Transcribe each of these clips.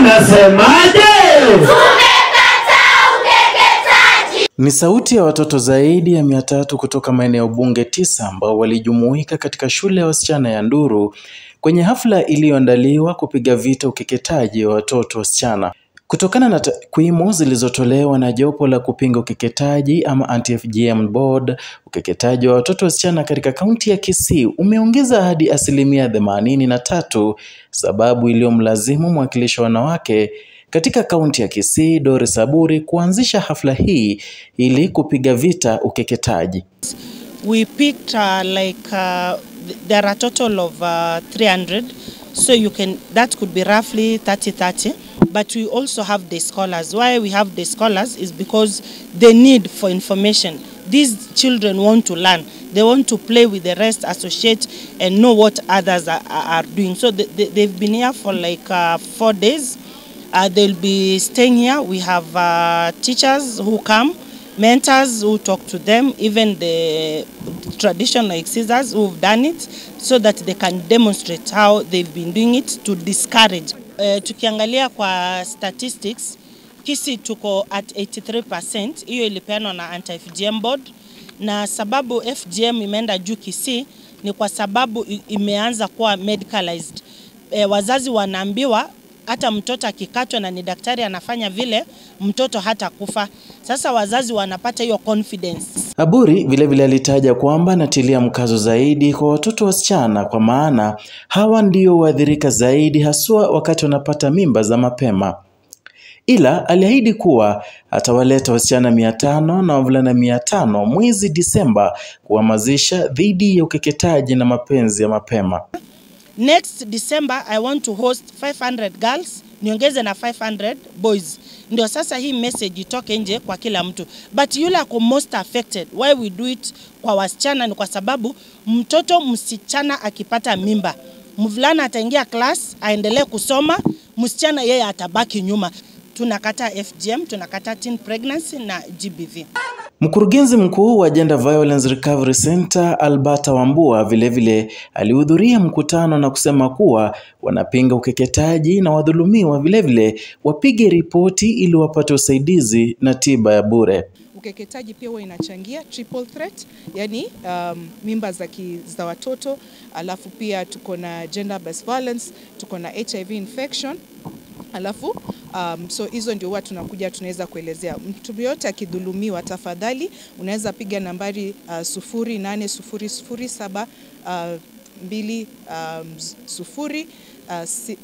Mnasemaje? Tumekataa ukeketaji. Ni sauti ya watoto zaidi ya 300 kutoka maeneo bunge 9 ambao walijumuika katika shule ya wasichana ya Nduru kwenye hafla iliyoandaliwa kupiga vita ukeketaji wa watoto wasichana. Kutokana na takwimu zilizotolewa na jopo la kupinga ukeketaji ama Anti-FGM Board, ukeketaji wa watoto wasichana katika kaunti ya Kisii umeongeza hadi 83%, sababu iliyomlazimu mwakilishi wa wanawake katika kaunti ya Kisii Doris Aburi kuanzisha hafla hii ili kupiga vita ukeketaji. We picked there are a total of 300, so you can, that could be roughly 30-30. But we also have the scholars. Why we have the scholars is because the need for information. These children want to learn. They want to play with the rest, associate, and know what others are doing. So they've been here for like 4 days. They'll be staying here. We have teachers who come, mentors who talk to them, even the traditional excisors who've done it, so that they can demonstrate how they've been doing it to discourage. Tukiangalia kwa statistics, Kisii tuko at 83%, hiyo ilipeanwa na Anti-FGM Board, na sababu FGM imeenda juu Kisii ni kwa sababu imeanza kuwa medicalized. Wazazi wanaambiwa hata mtoto akikatwa na ni daktari anafanya vile, mtoto hata kufa. Sasa wazazi wanapata hiyo confidence. Aburi vile alitaja kwamba anatilia mkazo zaidi kwa watoto wasichana kwa maana hawa ndio waathirika zaidi haswa wakati wanapata mimba za mapema. Ila aliahidi kuwa atawaleta wasichana 500 na wavulana 500 mwezi Disemba kuhamasisha dhidi ya ukeketaji na mapenzi ya mapema. Next December I want to host 500 girls, niongeze na 500 boys. Ndio sasa hii message itoke nje kwa kila mtu. But yule ako most affected, why we do it kwa wasichana ni kwa sababu mtoto msichana akipata mimba, mvulana ataingia class, aendelee kusoma, msichana yeye atabaki nyuma. Tunakata FGM, tunakata teen pregnancy na GBV. Mkurugenzi mkuu wa Gender Violence Recovery Center Alberta Wambua vilevile alihudhuria mkutano na kusema kuwa wanapinga ukeketaji na wadhulumiwa vilevile wapige ripoti ili wapate usaidizi na tiba ya bure. Ukeketaji pia huwa inachangia triple threat, yani mimba za watoto, alafu pia tuko na gender based violence, tuko na HIV infection, alafu so hizo ndio huwa tunakuja tunaweza kuelezea. Mtu yote akidhulumiwa, tafadhali unaweza piga nambari 08007 20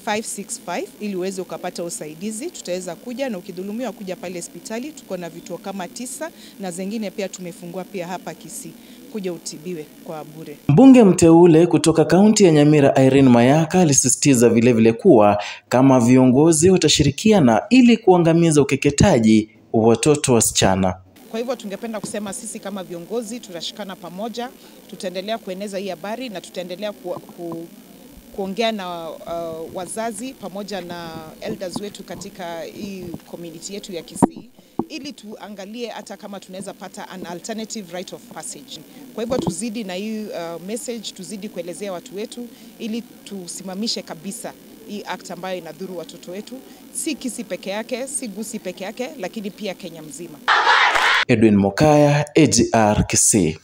565 ili uweze ukapata usaidizi. Tutaweza kuja, na ukidhulumiwa kuja pale hospitali, tuko na vituo kama 9 na zingine pia tumefungua pia hapa Kisii, kuja utibiwe kwa bure. Mbunge mteule kutoka kaunti ya Nyamira Irene Mayaka alisisitiza vilevile kuwa kama viongozi watashirikiana ili kuangamiza ukeketaji wa watoto wasichana. Kwa hivyo tungependa kusema sisi kama viongozi tutashikana pamoja, tutaendelea kueneza hii habari na tutaendelea kuongea na wazazi pamoja na elders wetu katika hii community yetu ya Kisii, ili tuangalie hata kama tunaweza pata an alternative rite of passage. Kwa hivyo tuzidi na hii message, tuzidi kuelezea watu wetu ili tusimamishe kabisa hii act ambayo inadhuru watoto wetu, si Kisii peke yake, si Gusii peke yake, lakini pia Kenya mzima. Edwin Mokaya, AGR Kisii.